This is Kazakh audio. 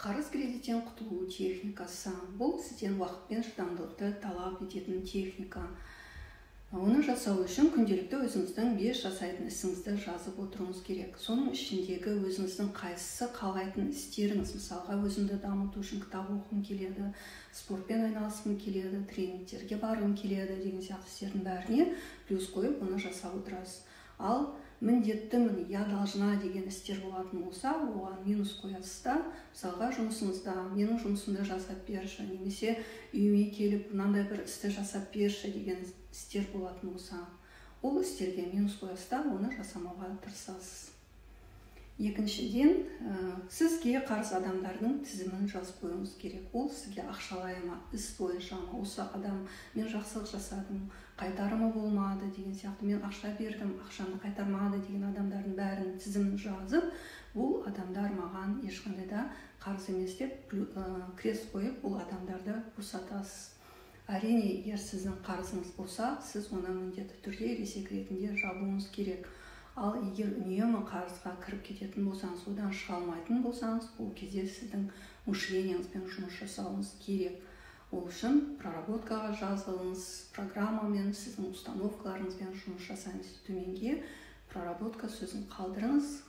Қарыз, кредиттен құтылу техникасы. Бұл сізден уақыт пен шыдамдылықты талап ететін техника. Оны жасау үшін күнделікті өзіңіздің 5 жасайтын ісіңізді жазып отыруыңыз керек. Соның ішіндегі өзіңіздің қайсысы қалайтын істеріңіз, мысалға, өзімді дамыту үшін кітап оқығым келеді, спортпен айналысқым келеді, тренингтерге барғым келеді деген сияқты істердің бәріне плюс қойып, оны жасап отырасыз. Ал міндеттімін, я должна деген істер болатын болса, оған минус қоясыз да. Мысалға, жұмысыңызда менің жұмысымды жасап берші немесе үйіме келіп мынандай бір істі жасап берші деген істер болатын болса, ол істерге минус қоясыз да, оны жасамауға тырысасыз. Екіншіден, сізге қарыз адамдардың тізімін жазып қоюыңыз керек. Ол сізге ақшалай ма, іс бойынша ма, осы адам мен жақсылық жасадым, қайтарымы болмады деген сияқты, мен ақша бердім, ақшаны қайтармады деген адамдардың бәрінің тізімін жазып, бұл адамдар маған ешқандай да қарыз емес деп крест қойып, бұл адамдарды босатасыз. Әрине, егер сіздің қарызыңыз болса, сіз оны міндетті түрде резек ретінде жабуыңыз керек. Ал егер үнемі қарызға кіріп кететін болсаңыз, одан шыға алмайтын болсаңыз, ол кезде сіздің мышлениеңізбен жұмыс жасауыңыз керек. Ол үшін проработкаға жазылыңыз, программамен, сіздің установкаларыңызбен жұмыс жасаймыз. Төменге «проработка» сөзін қалдырыңыз.